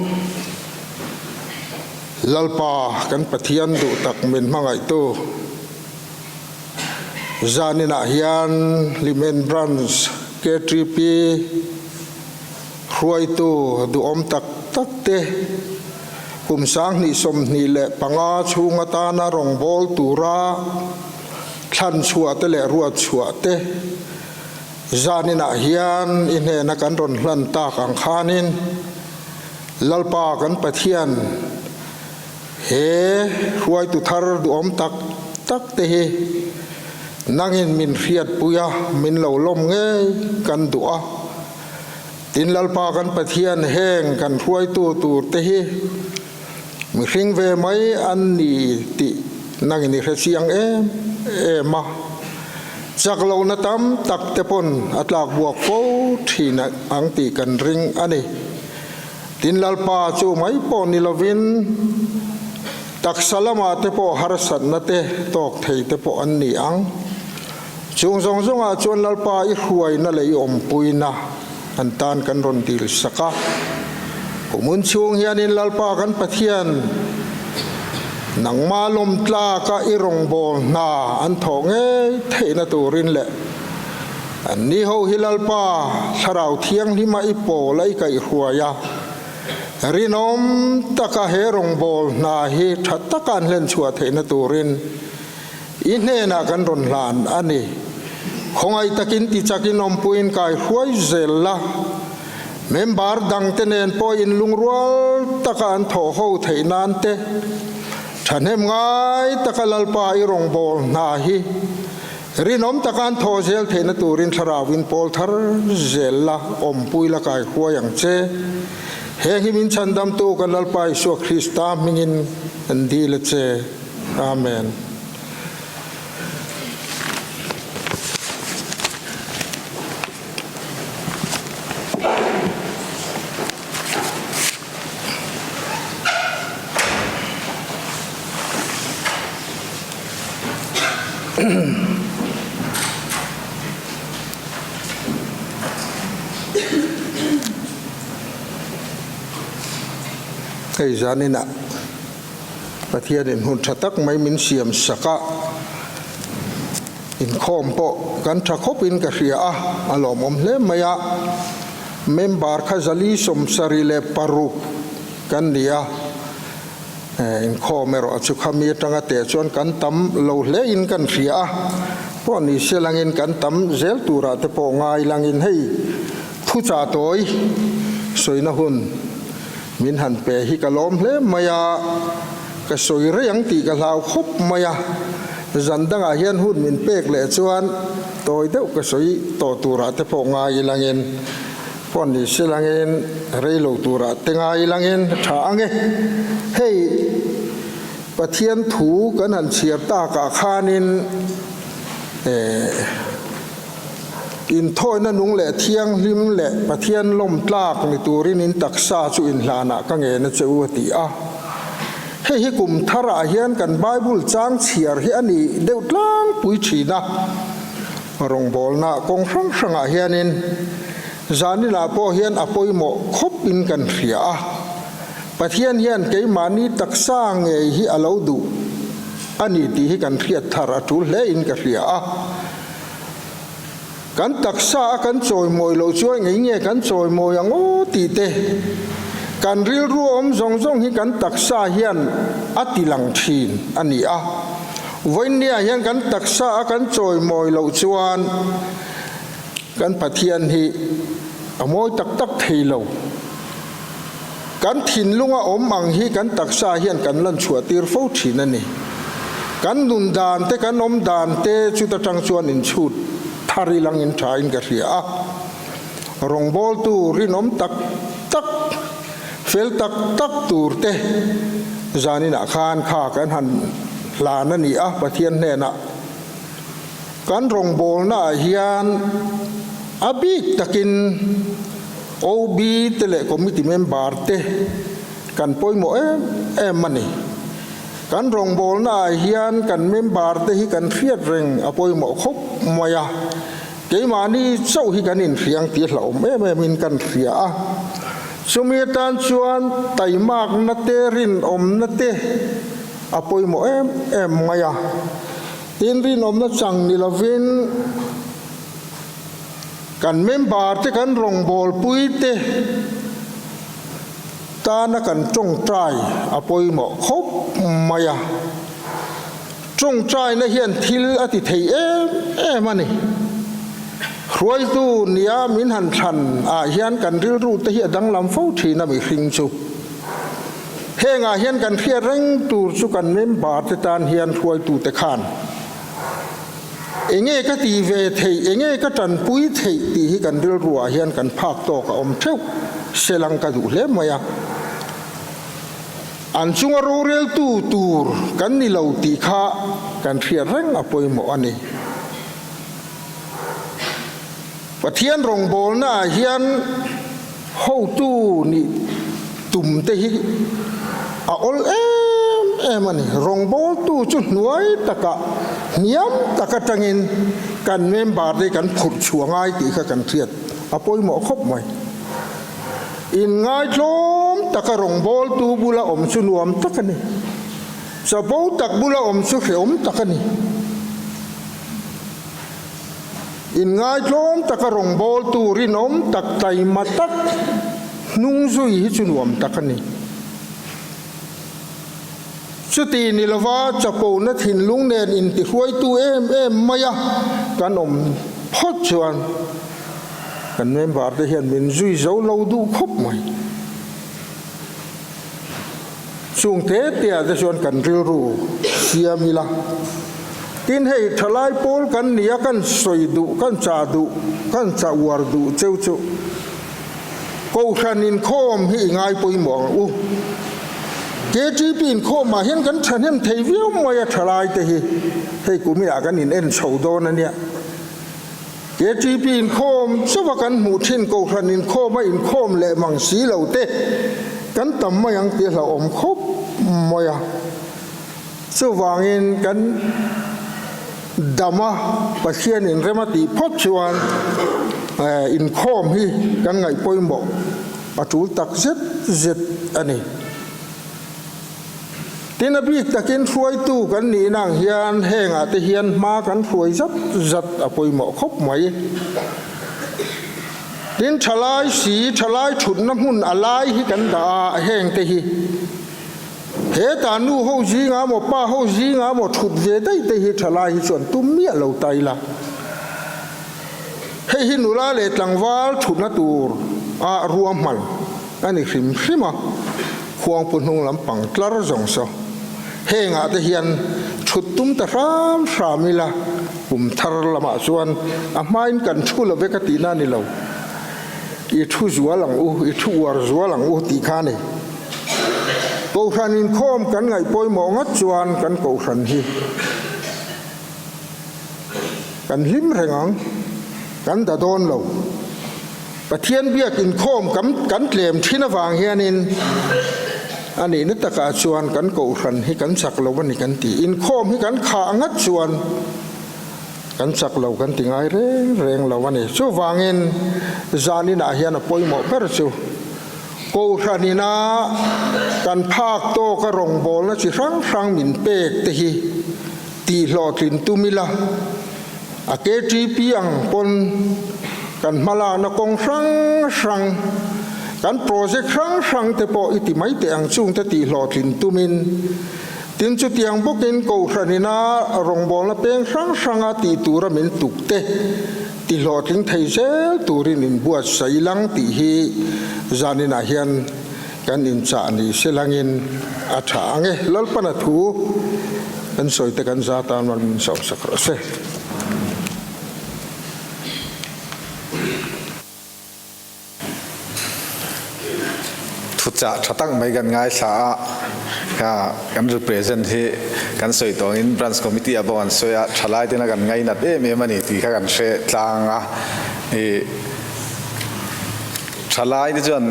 Lalpa kan Pathian duh tak min hmangaihtu. Zaninah hian Hlimen Branch ktp hruaitu duhawm tak tak te kum 2025 chhung atana rawngbâwl tura thlan chhuah te leh ruat chhuah te zaninah hian i hnena kan rawn hlan tak ang khanin Lalpa kan Pathian He hruaitu thar duhawm tak tak te hi nangin min hriatpui a, min lo lawm ngei kan duh a. Tin Lalpa kan Pathian heng kan hruaitu tur te hi mihring ve mai an ni tih nangin i hre chiang em em a. Chak lohna tam tak te pawn a tlak buak fo thin ang tih kan ring a ni. Tin Lalpa chu mai pawh ni lovin taksa lamah te pawh harsatna te tawk thei te pawh an ni ang. Chung zawng zawngah chuan Lalpa i hruaina leh i awmpuina an tan kan rawn dil sak a. Kumun chhung hianin Lalpa kan Pathian nangma lawm tlaka i rawngbâwl hna an thawh ngei theihna turin leh An ni ho hi Lalpa Thlarau Thianghlima i pawl a i kaihhruai a, rinawm taka he rawngbâwl hna hi tha taka an hlen chhuah theihna turin i hnenah kan rawn hlan a ni. Khawngaih takin tichakin awmpuiin kaihruai zel la, member dangte nen pawh inlungrual taka an thawh ho theih nan te, thahnem ngai taka Lalpa i rawngbâwl hna hi Rinawm taka an thaw zel theihna turin thlarauin pawl thar zel la, awmpui la kai huai ang che. Heng hi min chhandamtu kan Lalpa Isua Krista hmingin kan dil a che. Amen. Hei zaninah Pathianin hun tha tak mai min siam sak a, inkhawm pawh kan tha khawpin ka hria a, a lawmawm hle mai a. Member kha 476 kan ni a. Inkhawm erawh chu khami atanga teh chuan kan tam lo hle in kan hria a, pawh ni se langin kan tam zel turah te pawh ngai langin hei thuchah tawi sawina hun min han pe hi ka lawm hle mai a, ka sawi rei ang tih ka hlau khawp mai a, zan dangah hian hun min pek leh chuan tawi deuh ka sawi tawh turah te pawh ngai langin. Pawh ni se langin rei lo turah te ngai langin tha ang e. Hei Pathian thu kan han chhiar takah khanin eh. Inthawina nung leh thianghlim leh Pathian lawm tlak ni turin in taksa chu inhlanah ka ngen a che u a ti a. Hei hi kum tharah hian kan Bible chang chhiar hi a ni deuh tlangpui thin a. Rawngbawlna kawng hrang hrangah hianin zaninah pawh hian a pawimawh khawp in kan hria a. Pathian hian keimahni taksa ngei hi a lo duh a ni tih hi kan hriat thar a tul hle in ka hria a. Kan taksa a kan chawimawi loh chuan ngei nge kan chawimawi ang aw tih te, kan rilru awm zawng zawng hi kan taksa hian a ti lang thin a ni a. Vawiinniah hian kan taksa a kan chawimawi loh chuan kan Pathian hi a mawi tak tak thei lo. Kan thinlunga awm ang hi kan taksa hian kan lan chhuah tir fo thin a ni. Kan nun dan te, kan awm dan te chuta tang chuan inchhut thar ilang in tha in ka hria a. Rawngbawltu rinawm tak tak, fel tak tak tur te zaninah khan kha kan han hlan a ni a Pathian hnenah. Kan rawngbawlnaah hian a bik takin OB te leh committee member te kan pawimawh em em a ni. Kan rawngbawlnaah hian kan member te hi kan hriat reng a pawimawh khawp mai a, keimahni chauh hi kan inhriang tih hlauhawm em em in kan hria a. Chumi atan chuan taimakna te rinawmna te a pawimawh em em mai a. Tin, rinawmna chang ni lovin kan member te kan rawngbawlpui te tana kan tawngtai a pawimawh khawp mai a. Tawngtaina hian thil a ti thei em em a ni. Hruaitu nia min han thlan ah hian kan rilru te hi a danglam fo thin a mihring chu. Hengah hian kan hriat reng tur chu kan member te tan hian hruaitute khan enge ka ti ve theih, enge ka tanpui theih tih hi kan rilruah hian kan phak tawk a awm theuh selang ka duh hle mai a. An chunga roreltu tur kan ni lo tih kha kan hriat reng a pawimawh a ni. Pathian rawngbawlnaah hian hotu nih tum te hi a awl em em a ni. Rawngbawltu chu hnuai takah, hniam tak atangin kan member te kan phurh chhuah ngai tih kha kan hriat a pawimawh khawp mai. Inngaitlawm taka rawngbawltu bula awm chu nuam tak a ni. Chapo tak bula awm chu hrehawm tak a ni. Inngaitlawm taka rawngbawltu rinawm tak taima tak hnung zui hi chu nuam tak a ni. Chuti ni lova chapona thinlung nen intihruaitu em em maia kan awm phawt chuan kan member te hian min zui zo lo duh khawp mai. Chung te te ah te chuan kan rilru siam ila. Tin hei thalai pawl kan nia kan sawi duh, kan chah duh, kan chah uar duh cheu chu Kohhran inkhawm hi i ngai pawimawh ang u. KTP inkhawm ah hian kan thahnem thei viau mai a thalai te hi hei kumin ah kan in en chho dawn a nia. KTP inkhawm chauha kan hmuh thin Kohhran inkhawm a inkhawm leh mang si lo te kan tam mai ang tih hlauhawm khawp mai a. Chuvangin kan dam a, Pathian inrem a tih phawt chuan inkhawm hi kan ngaih pawimawh a tul tak zet zet a ni. Tin, a bik takin hruaitu kan nihna ang hian hengah te hian hma kan hruai zat zat a pawimawh khawp mai. Tin, thalai si, thalai thutna hmun a lai hi kan dah a, heng te hi hetah nu ho zinga maw pa ho zinga maw thut ve daih te hi thalai hi chuan tum miah lo ta ila. Hei hi nula leh tlangval thutna tur a ruahman a ni hrim hrim a, khuangpu hnung lampang tlar zawng saw hengah te hian thut tum ta hram hram ila, kum thar lamah chuan a hmain kan thu lo vek a tihna a ni lo, i thu zual ang u, i thu uar zual ang u tih kha a ni. Kohhran inkhawm kan ngaih pawimawh ngat chuan kan kohhran hi kan hlim reng ang. Kan da dawn lo. Pathian biak inkhawm kan kan tlem thin avang hianin a nihna takah chuan kan kohhran hi kan chak lo a ni kan ti. Inkhawm hi kan khah ngat chuan kan chak lo kan ti ngai reng reng lo a ni. Chuvangin zaninah hian a pawimawh ber chu kohhran ina kan phak tawka rawngbawlna chi hrang hrang min pek te hi tihhlawhtlin tum ila. A KTP ang pawn kan hmalakna kawng hrang hrang, kan project hrang hrang te pawh i ti mai teh ang chungte tih hlawhtlin tumin, tin chutiang bawkin Kohhran ina rawngbawlna peng hrang hranga tih tura min tuk te ti hlawhtling thei zel turin inbuatsaih lang tih hi zaninah hian kan inchah ni se langin a tha ang e. Lalpana thu kan sawi te kan za tan mal min sawmsak rawh se. Thuchah tha tak mai kan ngaithla a, kha kan represent hi kan sawi tawngin Branch Committee ah pawh kan sawi a, thalai tena kan ngainat em em a ni tih kha kan hre tlang a. Thalai te chuan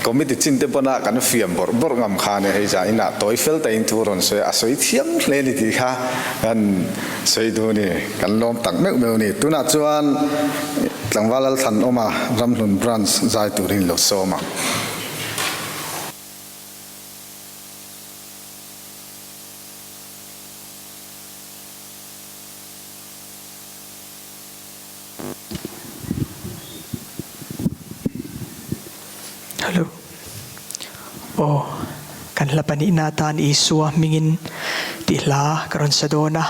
committee chin te pawn a kan fiam bawrh bawrh ngam kha ania hei zah inah tawi fel takin thu rawn sawi a, a sawi thiam hle ni tih kha kan sawi duh a ni, kan lawm tak meuh meuh a ni. Tunah chuan Tlangval Lalthlanawma Ramhlun Branch zai turin lo sawm ang. Hello. Aw, kan hla pahnihna atan Isua hmingin tih hla ka rawn sa dawn a.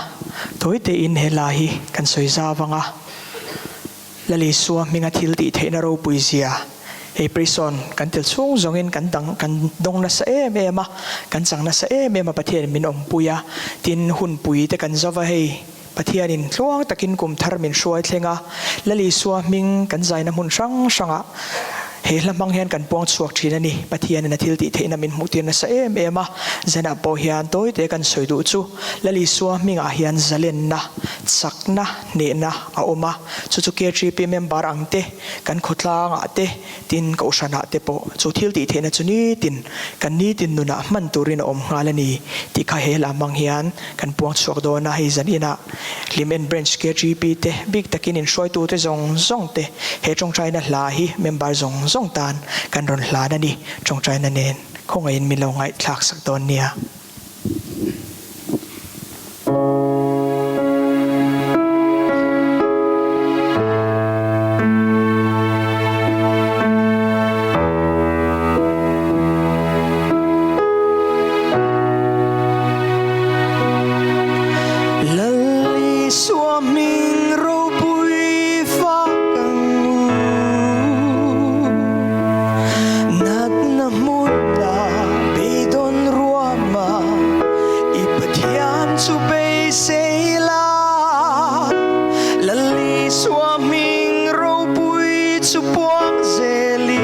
Tawi tein he hla hi kan sawi zau ang a. Lal Isua hminga thil tih theihna ropui zia hei prison kan tel chhung zawngin kan dang kan dawng nasa em em a, kan chang nasa em em a Pathianin min awmpui a. Tin, hunpui te kan zauva hei. Pathianin tluang takin kum thar min hruai thleng a, Lal Isua hming kan zaina hmun hrang hrangah he hla hmang hian kan puang chhuak thin a ni. Pathianin a thil tih theihna min hmuh tir nasa em em a, zanah pawh hian tawite kan sawi duh chu Lal Isua hmingah hian zalenna, chakna, hnehna a awm a, chu chu KTP member ang te, kan khawtlangah te, Tin, Kohhranah te pawh chu thil tih theihna chu nitin kan nitin nunah hman turin a awm nghal a ni tih kha he hla hmang hian kan puang chhuak dawn a. Hei zan inah Hlimen Branch KGP te bik takin inhruaitute zawng zawng te he tawngtaina hla hi member zawng zawng tan kan rawn hlan a ni. Tawngtaina nen khawngaihin min lo ngaihthlak sak dawn nia. Lal Isua hming ropui fak ang u. Natna hmuna beidawn ruama i Pathian chu beisei la. Lal Isua hming ropui chu puang zelin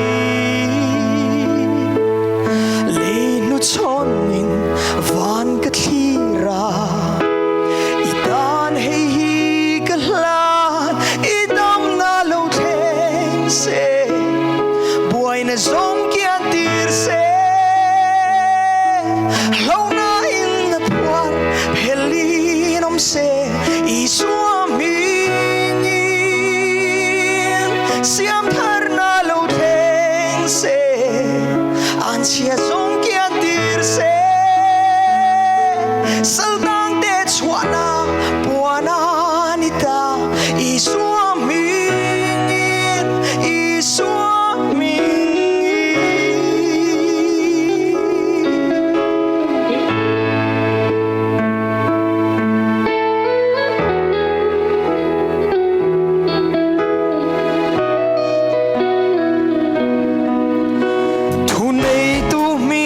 lei hnuchhawnin van ka thlir a. I tan hei hi ka hlan, i damna lo thleng se, buaina zawng kian tir se. Hlauhna in a phuar phelin awm se, Isua hmingin siam tharna lo thleng se, anchhia zawng kian tir se. Saldangte chhuahna puan a ni ta, Isua hmingin, Isua hmingin. Thuneitu hming.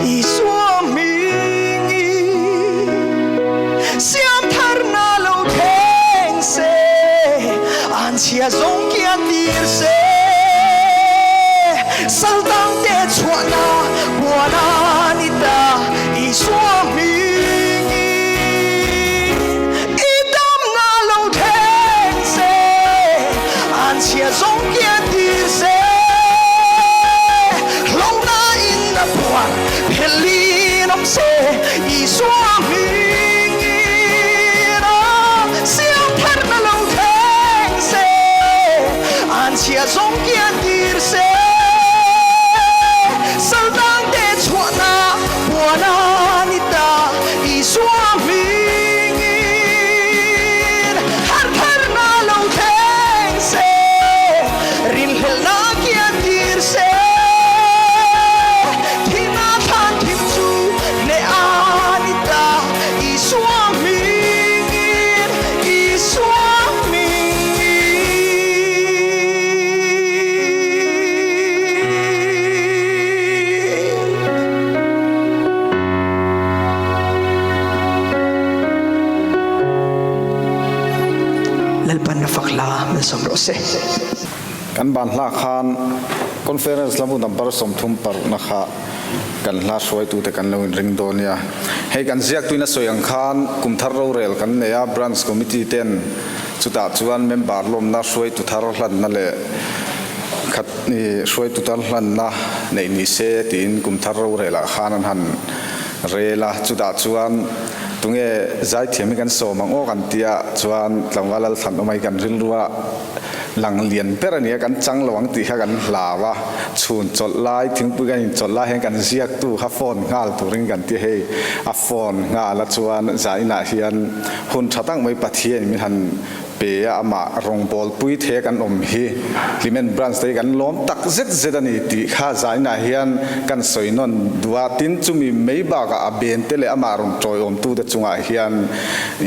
Isua hmingin siam tharna lo thleng se, an chhia zawng kian tir se. Sal tangte chhuahna buan a ni ta, Isua hmingin i damna lo thleng se, an chhia zawng kian tir se. Hlauhna in a puar phelhin awm se, Isua hmingin a siam tharna lo thleng se, an chhia zawng kian tir se. Sal tangte chhuahna puan a ni ta, Isua hmingin har tharna lo thleng se, rinhlelhna kian tir se. Thihna thlan thim chu hneh a ni ta, Isua hmingin, Isua hmingin. Lalpan a fak hla min sawm rawh se. Kan ban hla khan Conference lam number 36 na kha kan hla hruaitute kan lo inring dawn nia. Hei kan ziaktuin a sawi ang khan kum thar rorel kan nei a, Branch Committee ten chutah chuan member lawmna hruaitu thar hlanna leh khat hruaitu thar hlanna neih ni se tiin kum thar rorelah khan an han rel a, chutah chuan tunge zaithiam hi kan sawm ang aw kan tia chuan tlangval Lalthlanawma hi kan rilru a lang lian ber a nia, kan chang lo ang tih kha kan hlau a, chhun chawlh lai thingpui kan inchawlh lai hian kan ziaktu kha phone nghal turin kan ti hei, a phone nghal a chuan zainah hian hun tha tak mai Pathian min han pe a, amah rawngbawlpui thei a kan awm hi Hlimen Branch te hi kan lawm tak zet zet a ni tih kha zainah hian kan sawi nawn duh a, tin chumi mai bakah a ben te leh amah rawn tawiawmtu te chungah hian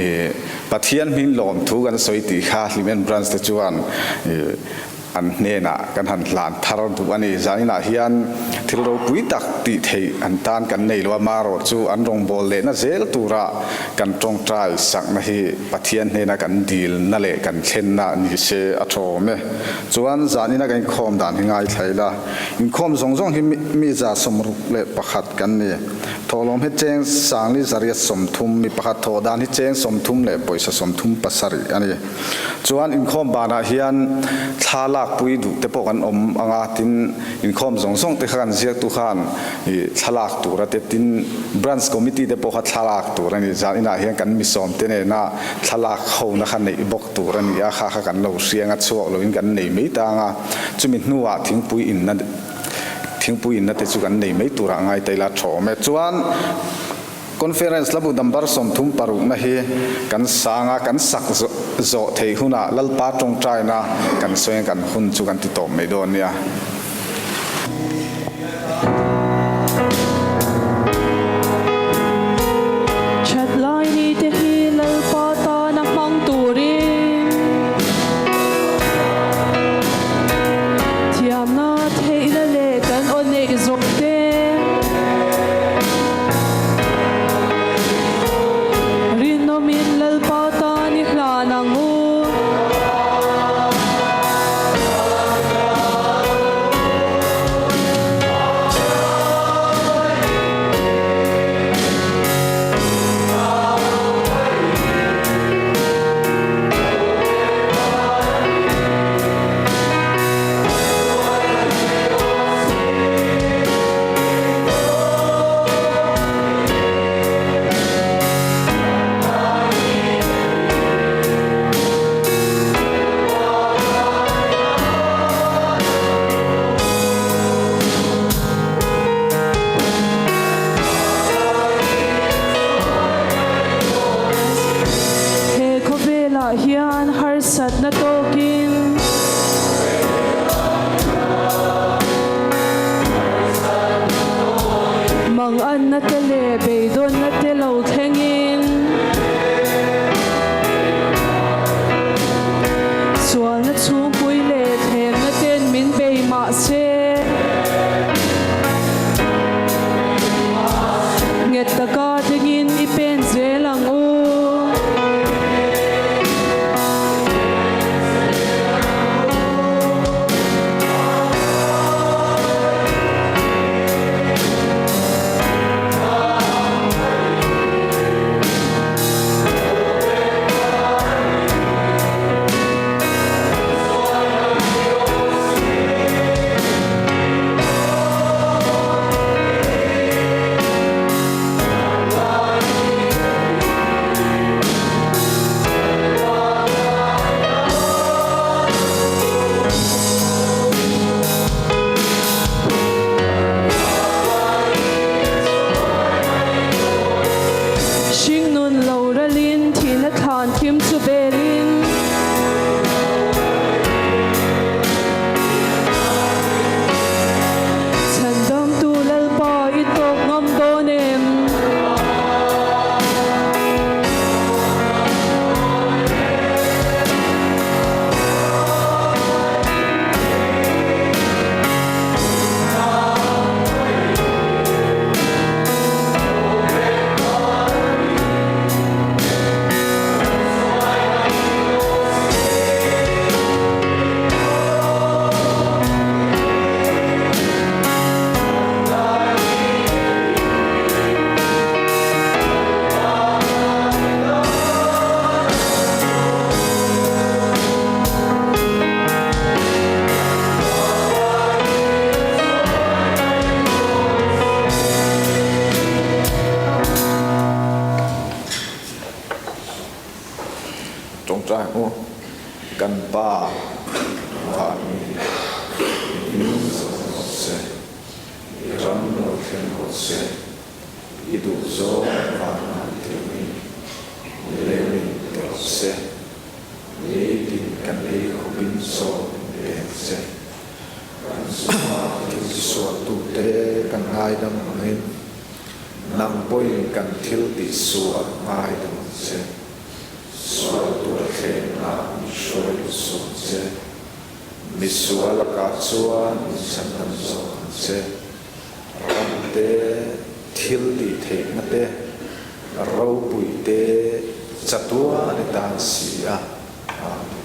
ih Pathian hming lawmthu kan sawi tih kha Hlimen Branch te chuan an hnenah kan han hlan thar duh a ni. Zaninah hian thil ropui tak tih theih an tan kan nei lo a, marawh chu an rawngbâwl lehna zel tura kan tawngtai sakna hi Pathian hnena kan dilna leh kan thlenna ni se a thawm e. Chuan zanina kan inkhawm dan hi ngaithla ila, inkhawm zawng zawng hi mi 61 kan ni. Thawhlawm hi cheng sangli 130, mi pakhat thawh dan hi cheng 30 leh pawisa 37 a ni. Chuan inkhawm banah hian thla lakpui duh te pawh kan awm ang a, tin inkhawm zawng zawng te kha kan ziaktu khan ih thla lak tur a te, tin branch committee te pawh kha thla lak tur a ni. Zan inah hian kan misawm te nena thla lak hona kha neih bawk tur a ni a, kha kha kan lo hriang a, chhuak loin kan nei mai tang a, chumi hnuah thingpui inna Thingpui inna te chu kan nei mai turah ngai ta ila tha awm e. Chuan Conference la bu number 36 na hi kan sang a, kan sak zawh theih hunah Lalpa tawngtaina kan sawi ang kan hun chu kan ti tawp mai dawn nia. That lai ni te hi Lalpa tana hmang turin. Thiamna theihna leh kan aw neih zawk te. Rinawmin Lalpa tan i hlan ang u. He khawvelah hian harsatna tawkin manganna te leh beidawnna te lo thlengin sualna chhungpui leh thlemna ten min bei mahse. Nghet taka dingin i pen zel ang u. Hringnun lo ralin thihna thlan thim chu belin. Chhandamtu Lalpa i tawk ngam dawn em? Tawngtai ang u, kan Pa Vanmi, i hming zawng rawh se, i ram lo thleng rawh se, i duhzawng vanah i tirmi lengin ti rawh se, nitin kan ei khawpin chaw min pe ang che. Kan chungah thil tisualtute kan ngaidam angin, nang pawhin kan thil tihsual ngaidam ang che. Sual tur thlengah min hruai lut suh ang che. Misual lakah chuan min chhandam zawk ang che. Ram te, thil tih theihna te, ropui te chatuan i tan si a. Amen.